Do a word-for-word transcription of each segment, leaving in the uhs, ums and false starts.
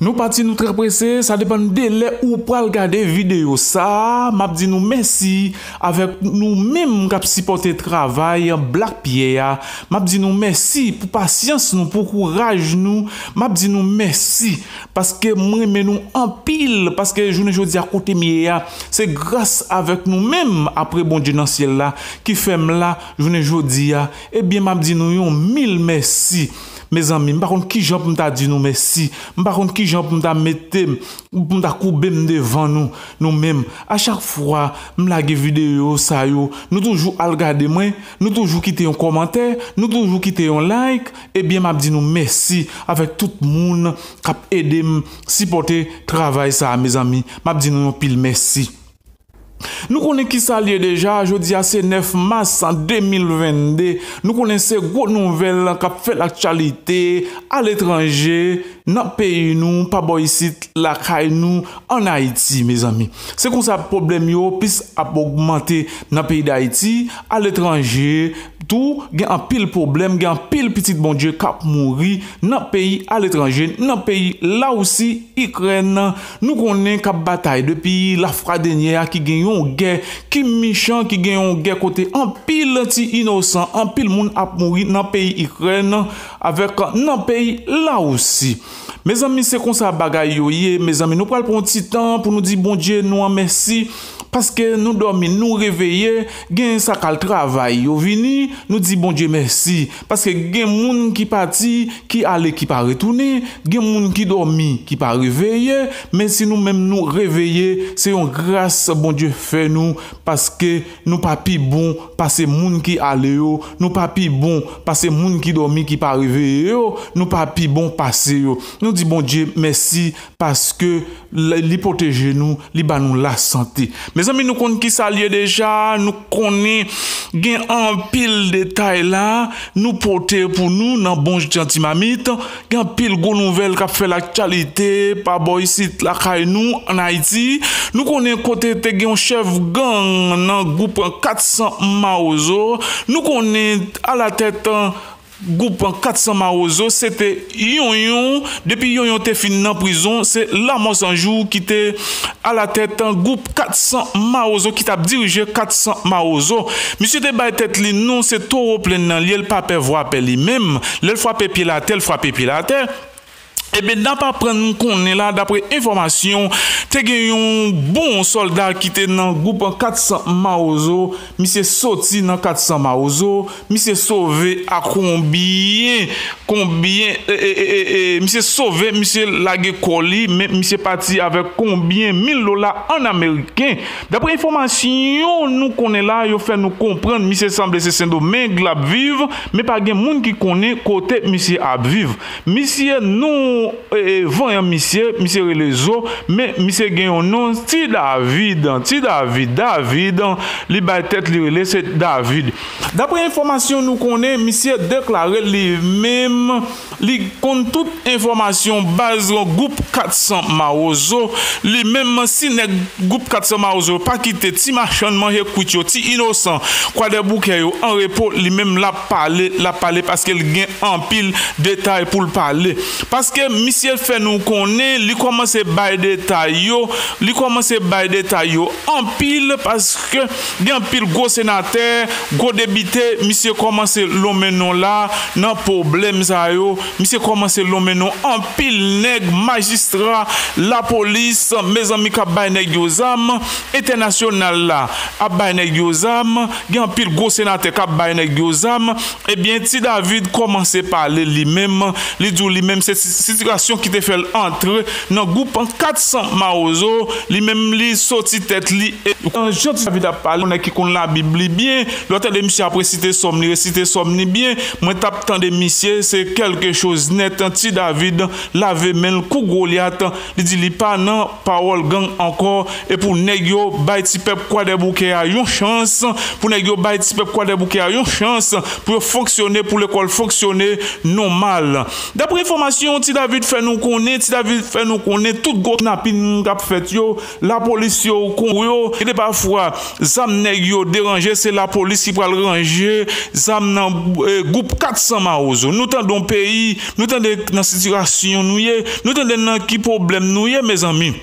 Nou pati, nou trè prese, sa depann de lè ou pral gade videyo sa a. M ap di nou mèsi avèk nou menm k ap sipòte travay Black Pierre a. M ap di nou mèsi pou pasyans nou, pou kouraj nou. M ap di nou mèsi paske m renmen nou anpil, paske jounen jodi a kote m ye a, se gras avèk nou menm, apre Bondye nan syèl la, ki fè m la jounen jodi a. Ebyen, m ap di nou yon mil mèsi. Mezanmi, m pa konn kijan pou m ta di nou mèsi. M pa konn kijan pou m ta mete m, pou m ta koube m devan nou, nou menm. A chak fwa m lage videyo sa yo, nou toujou al gade mwen, nou toujou kite yon kòmantè, nou toujou kite yon like. Ebyen, m ap di nou mèsi avèk tout moun k ap ede m sipòte travay sa a, mezanmi. M ap di nou yon pil mèsi. Nou konnen ki sa l ye deja, jodi a se nèf mas de mil vennde. Nou konnen se gwo nouvèl k ap fè laktyalite aletranje, nan peyi nou, pa bò isit, lakay nou, ann Ayiti, mezanmi. Se konsa pwoblèm yo plis ap ogmante nan peyi Dayiti, aletranje tou, gen anpil pwoblèm, gen anpil pitit Bondye k ap mouri nan peyi aletranje, nan peyi Lawousi, Ikrèn. Nou konnen k ap batay depi lafwa dènyè a, ki gen yon gè ki mechan, ki gen yon gè kote anpil ti inosan, anpil moun ap mouri nan peyi Ikrèn avèk nan peyi Lawousi. Mezanmi, se konsa bagay yo ye. Mezanmi, nou pral pran yon ti tan pou nou di Bondye nou an mèsi, paske nou dòmi, nou reveye, gen sa k al travay yo vini, nou di Bondye mèsi, paske gen moun ki pati, ki ale, ki pa retounen, gen moun ki dòmi, ki pa reveye, men si nou menm nou reveye, se yon gras Bondye fè nou, paske nou pa pi bon pase moun ki ale yo, nou pa pi bon pase moun ki dòmi, ki pa reveye yo, nou pa pi bon pase yo. Nou di Bondye mèsi paske l-, li pwoteje nou, li ba nou lasante. Mezanmi, nou konn ki sa l ye deja, nou konnen gen anpil detay la, nou pote pou nou nan bon jan ti mamit. Gen anpil gwo nouvèl k ap fè laktyalite pa bò isit lakay nou ann Ayiti. Nou konnen kote te gen yon chèf gang nan gwoup kat san Mawozo. Nou konnen alatèt gwoup kat san Mawozo, se te Yonyon. Depi Yonyon te fin nan prizon, se Lamò San Jou ki te alatèt gwoup kat san Mawozo, ki t ap dirije kat san Mawozo. Misye te bay tèt li non, se Towo Plenn nan li ye, l pa pè vwa pè li menm. Lè l frape pye l atè, l frape pye l atè. Ebyen, n ap aprann konnen la, dapre enfòmasyon, te gen yon bon sòlda ki te nan gwoup kat san Mawozo. Misye soti nan kat san Mawozo, misye sove a konbyen, konbyen, e, e, e, e, e, misye sove, misye lage kò li, men misye pati avèk konbyen mil dola ann ameriken. Dapre enfòmasyon nou konnen la, yo fè nou konprann misye sanble se Sendomeng l ap viv, men pa gen moun ki konnen kote misye ap viv. Misye non, e, e, vanyan misye, misye rele Zo, men misye gen yon non, Ti David, Ti David, David, li bay tèt li rele se David. Dapre enfòmasyon nou konnen, misye deklare li menm, li konn tout enfòmasyon baz gwoup kat san Mawozo. Li menm, si nèg gwoup kat san Mawozo pa kite ti machann manje kwit yo, ti inosan Kwadèboukè yo an repo, li menm l ap pale, l ap pale paske l gen anpil detay pou l pale. Paske misye fè nou konnen, li kòmanse bay detay yo, li kòmanse bay detay yo anpil, paske gen anpil gwo senatè, gwo depite, misye kòmanse lonmen non la nan pwoblèm sa yo. Misye kòmanse lonmen non anpil nèg, majistra, lapolis, mezanmi, k ap bay nèg yo zam, entènasyonal la ap bay nèg yo zam, gen anpil gwo senatè k ap bay nèg yo zam. Ebyen, Ti David kòmanse pale li menm, li di w li menm se si-, sitiyasyon ki te fè l antre nan gwoup kat san Mawozo, li menm li soti tèt li. E jan Ti David ap pale, yon nèg ki konn Labib li byen, lè w tande misye ap resite sòm li, resite sòm li byen, mwen t ap tande misye, se kèlke choz nèt. Ti David lave men l kou Golyat, li di li pa nan pawòl gang ankò, e pou nèg yo bay ti pèp Kwadèboukè a yon chans, pou nèg yo bay ti pèp Kwadèboukè a yon chans, pou yo fonksyone, pou lekòl fonksyone nòmal. Dapre enfòmasyon Ti David David fè nou konnen, Ti David fè nou konnen tout gwo kidnapin k ap fèt yo, lapolis yo kon yo, gen de pafwa zam nèg yo deranje, se lapolis ki pral ranje zam nan, eh, gwoup kat san Mawozo. Nou tande yon peyi, nou tande nan sitiyasyon nou ye, nou tande nan ki pwoblèm nou ye, mezanmi.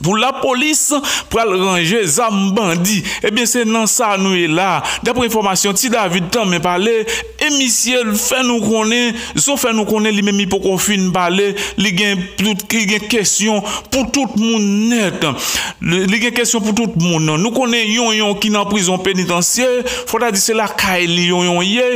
Pou lapolis pral ranje zam bandi, ebyen se nan sa nou ye la. Dapre enfòmasyon Ti David tanmen pale, e misye fè nou konnen, Zo fè nou konnen li menm li poko fin pale, li gen tout, li gen kesyon pou tout moun nèt. Li, li gen kesyon pou tout moun. Nou konnen Yonyon ki nan prizon penitansye, fò ta di se lakay li Yonyon ye,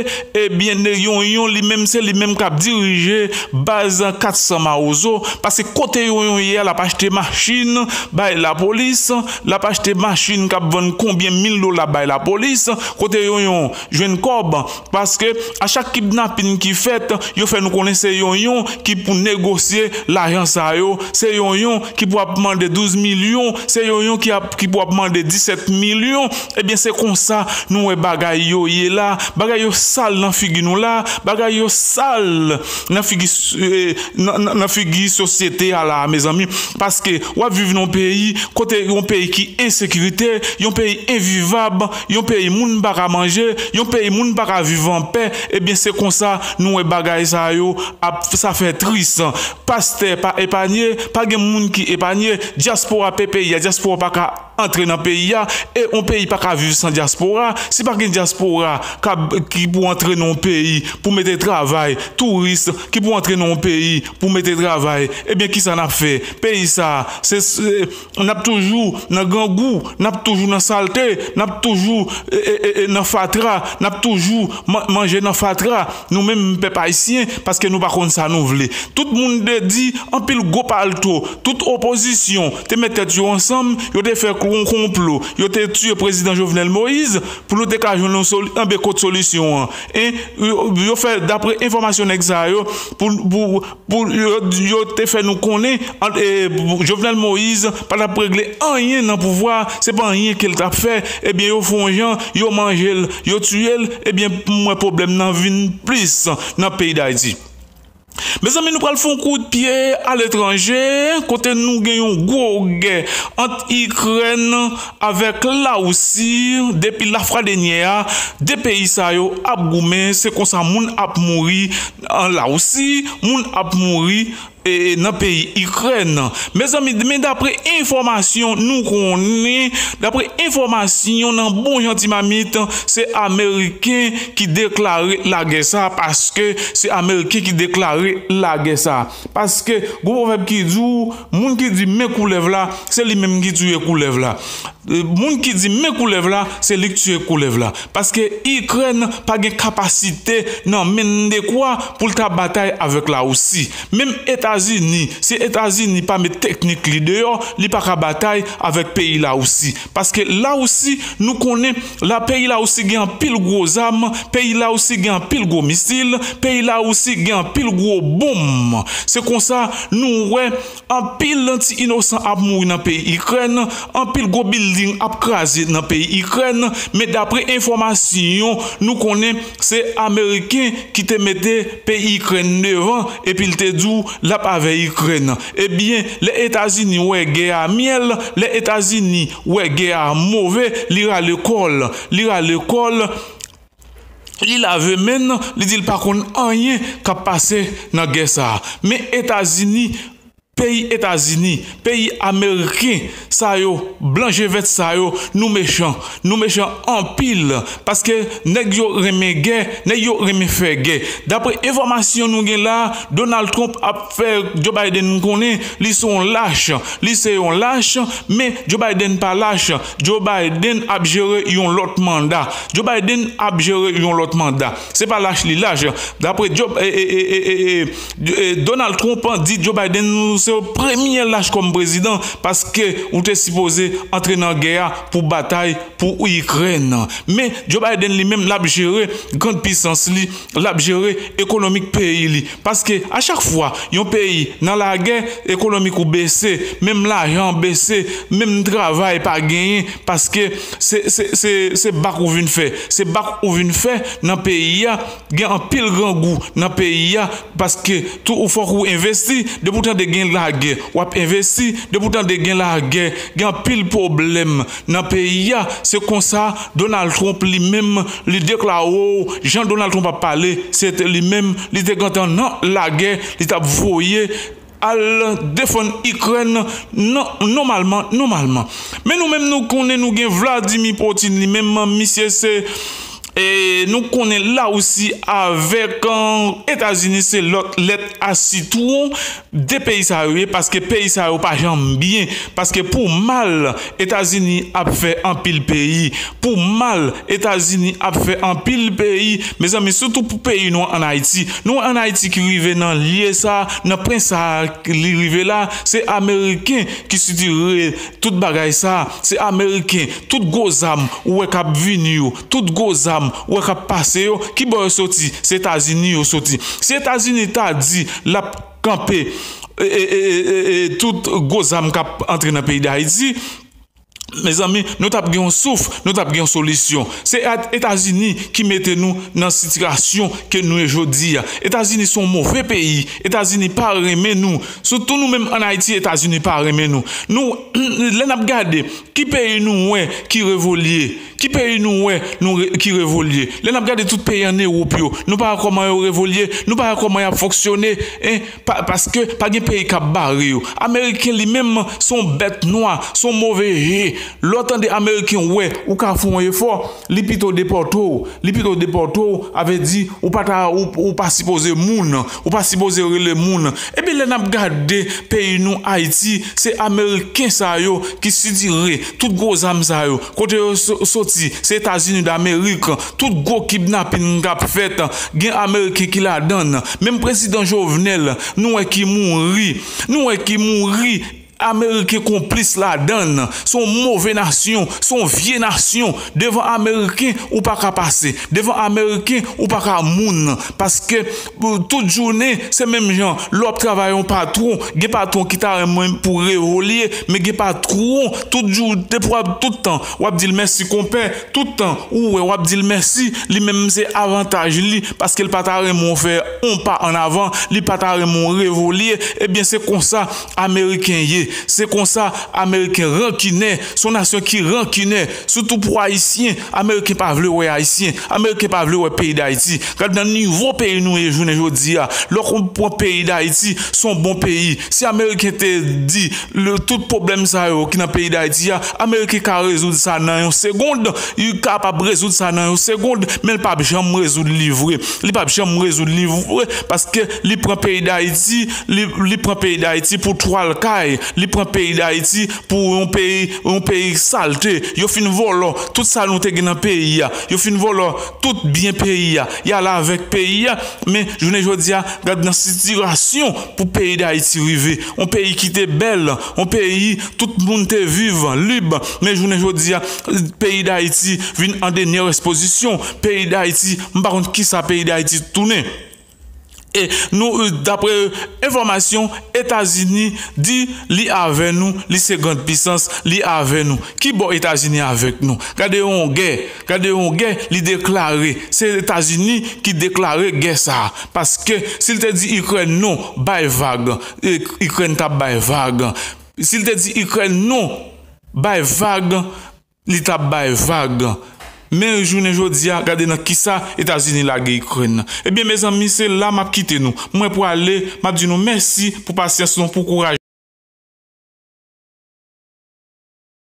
ebyen Yonyon li menm se li menm k ap dirije baz kat san Mawozo, paske kote Yonyon ye a l ap achte machin bay lapolis, l ap achte machin k ap vann konbyen mil dola bay lapolis, kote Yonyon jwenn kòb, paske a chak kidnapin ki fèt, yo fè nou konnen se Yonyon ki pou negosye lajan sa yo, se Yonyon ki pou ap mande douz milyon, se Yonyon ki ap, ki pou ap mande disèt milyon. Ebyen, se konsa nou wè bagay yo ye la, bagay yo sal nan figi nou la, bagay yo sal nan figi, eh, nan, nan, nan figi sosyete a la, mezanmi, paske w ap viv nan yon peyi kote yon peyi ki ensekirite, yon peyi envivab, yon peyi moun pa ka manje, yon peyi moun pa ka viv anpè, ebyen se konsa nou wè bagay sa yo ap, sa fè tris. Pastè pa epanye, pa gen moun ki epanye, dyaspora pe peyi a, dyaspora pa ka antre nan peyi a, e yon peyi pa ka viv san dyaspora. Si pa gen dyaspora k ap, ki pou antre nan yon peyi pou mete travay, touris ki pou antre nan yon peyi pou mete travay, ebyen kisa n ap fè? Peyi sa, se, se, n ap toujou nan grangou, n ap toujou nan salte, n ap toujou, e, e, e, e, nan fatra, n ap toujou man-, manje nan fatra, nou menm pèp ayisyen, paske nou pa konn sa nou vle. Tout moun te di anpil gwo palto, tout opozisyon te met tèt yo ansanm, yo te fè yon konplo, yo te tiye prezidan Jovenel Moïse pou nou te ka jwenn yon soli-, yon bekot solisyon an. E yo, yo fè, dapre enfòmasyon nèg sa yo, pou, pou, pou yo, yo te fè nou konnen, ant, e, Jovenel Moïse pa t ap regle anyen nan pouvwa, se pa anyen ke l t ap fè, ebyen, yo fè yon jan, yo manje l, yo tiye l, ebyen, pou mwen, pwoblèm nan vin plis nan peyi Dayiti. Mezanmi, nou pral fè yon kout pye aletranje, kote nou gen yon gwo gè ant Ikrèn avèk Lawousi. Depi lafwa dènyè a, de peyi sa yo ap goumen, se konsa moun ap mouri an Lawousi, moun ap mouri, e, nan peyi Ikrèn. Mezanmi, men dapre enfòmasyon nou konnen, dapre enfòmasyon nan bon jan ti mamit, se Ameriken ki deklare lagè sa, paske se Ameriken ki deklare lagè sa. Paske gon pwovèb ki di w, moun ki di men koulèv la, se li menm ki tiye koulèv la. E, moun ki di men koulèv la, se li k tiye koulèv la. Paske Ikrèn pa gen kapasite nan men l dekwa pou l ta batay avèk Lawousi. Menm Etazini, si Etazini pa met teknik li deyò, li pa ka batay avèk peyi Lawousi. Paske Lawousi, nou konnen, la, peyi Lawousi gen anpil gwo zam, peyi Lawousi gen anpil gwo misil, peyi Lawousi gen anpil gwo bonm. Se konsa, nou wè anpil ti inosan ap mouri nan peyi Ikrèn, anpil gwo bilding ap kraze nan peyi Ikrèn, men dapre enfòmasyon nou konnen, se Ameriken ki te mete peyi Ikrèn devan, epi l te di w l ap avè Ikrèn. Ebyen, lè Etazini wè gè a myèl, lè Etazini wè gè a move, li rale kò l, li rale kò l, li lave men l, li di l pa konn anyen k ap pase nan gè sa a. Men Etazini, peyi Etazini, peyi ameriken, sa yo, blan je vèt sa yo, nou mechan. Nou mechan anpil, paske nèg yo renmen gè, nèg yo renmen fè gè. Dapre enfòmasyon nou gen la, Donald Trump ap fè Joe Biden konnen li se yon lach, li se yon lach, men Joe Biden pa lach. Joe Biden ap jere yon lòt manda. Joe Biden ap jere yon lòt manda. Se pa lach li lach. Dapre Joe, e, e, e, e, e, e, Donald Trump di Joe Biden se w premye lach kòm prezidan, paske ou te sipoze antre nan gè a pou batay pou Ikrèn. Men Joe Biden li menm l ap jere grann pisans li, l ap jere ekonomik peyi li. Paske a chak fwa yon peyi nan lagè, ekonomik ou bese, menm lajan an bese, menm travay pa genyen, paske se, se, se, se bak ou vin fè. Se bak ou vin fè nan peyi a, gen anpil grangou nan peyi a, paske tou ou fòk ou envesti, depi w tande gen lagè, w ap envesti, depi w tande gen lagè, gen anpil pwoblèm nan peyi a. Se konsa Donald Trump li menm, li deklare w, jan Donald Trump ap pale, se te li menm, li te gentan nan lagè, li t ap voye al defann Ikrèn non-, nòmalman, nòmalman. Men nou menm nou konnen nou gen Vladimir Putin li menm, misye se, e nou konnen Larisi avèk, an, Etazini se lòt lèt a sitwon. De peyi sa yo ye, paske peyi sa yo pa janm byen, paske pou mal Etazini ap fè anpil peyi, pou mal Etazini ap fè anpil peyi, mezanmi, sitou pou peyi nou an Ayiti. Nou an Ayiti ki rive nan lye sa, nan pwen sa li rive la, se Ameriken ki sitire tout bagay sa, se Ameriken, tout gwo zam ou wè k ap vini yo, tout gwo zam ou wè k ap pase yo, ki bò yo soti? Se Etazini yo soti. Si Etazini ta di l ap kanpe, e, e, e, e, e, e, tout gwo zam k ap antre nan peyi Dayiti, mezanmi, nou t ap gen yon souf, nou t ap gen yon solisyon. Se Etazini ki mete nou nan sitiyasyon ke nou ye jodi a. Etazini se yon move peyi. Etazini pa renmen nou. Sitou nou menm an Ayiti, Etazini pa renmen nou. Nou, lè n ap gade, ki peyi nou wè ki revolye? Ki peyi nou wè nou re-, ki revolye? Lè n ap gade tout peyi ann Ewòp yo, nou pa wè kòman yo revolye? Nou pa wè kòman y ap fonksyone? En, pa, paske pa gen peyi k ap bare yo. Ameriken li menm, se yon bèt nwa, se yon move je. Lè w tande Ameriken wè ou ka fè yon efò, li pito depòte w. Li pito depòte w, a vle di, ou pa ta, ou, ou pa sipoze moun, ou pa sipoze rele moun. Ebyen, lè n ap gade peyi nou, Ayiti, se Ameriken sa yo ki sitire tout gwo zam sa yo. Kote yo so-, soti? Se Etazini Damerik. Tout gwo kidnapin k ap fèt, gen Ameriken ki ladann. Menm prezidan Jovenel, nou wè ki mouri. Nou wè ki mouri. Ameriken konplis ladann. Se yon move nasyon, se yon vye nasyon. Devan Ameriken, ou pa ka pase. Devan Ameriken, ou pa ka moun. Paske, pou tout jounen, se menm jan. Lè w ap travay yon patwon, gen patwon ki ta renmen pou revolye, men gen patwon, tout jou, depi w ap tout tan, w ap di l mèsi konpè, tout tan, ou wè, w ap di l mèsi, li menm se avantaj li, paske l pa ta renmen w fè yon pa ann avan, li pa ta renmen w revolye. Ebyen, se konsa Ameriken ye. Se konsa Ameriken rankinè. Se yon nasyon ki rankinè. Sitou pou Ayisyen. Ameriken pa vle wè Ayisyen. Ameriken pa vle wè peyi Dayiti. Gad nan nivo peyi nou ye jounen jodi a. Lè w konn pran peyi Dayiti, se yon bon peyi. Si Ameriken te di le, tout pwoblèm sa yo ki nan peyi Dayiti a, Ameriken ka rezoud sa nan yon segonn. Li kapab rezoud sa nan yon segonn, men l p ap janm rezoud li vre. Li p ap janm rezoud li vre, paske li pran peyi Dayiti, li, li pran peyi Dayiti pou twal kay, li pran peyi Dayiti pou yon peyi, yon peyi salte. Yo fin vòlò tout sa nou te gen nan peyi a. Yo fin vòlò tout byen peyi a. Y ale avèk peyi a. Men, jounen jodi a, gad nan sitiyasyon pou peyi Dayiti rive. Yon peyi ki te bèl, yon peyi tout moun te viv lib. Men, jounen jodi a, peyi Dayiti vin an dènyè ekspozisyon. Peyi Dayiti, m pa konn kisa peyi Dayiti tounen. E nou, dapre enfòmasyon, Etazini di li avè nou, li se grann pisans, li avè nou. Ki bò Etazini avèk nou? Gade yon gè, gade yon gè li deklare. Se Etazini ki deklare gè sa a. Paske si l te di Ikrèn non, bay vag, e, Ikrèn t ap bay vag. Si l te di Ikrèn non, bay vag, li t ap bay vag. Men jounen jodi a, gade nan kisa Etazini lage Ikrèn. Ebyen, mezanmi, se la m ap kite nou. Mwen prale, m ap di nou mèsi pou pasyans nou, pou kouraj.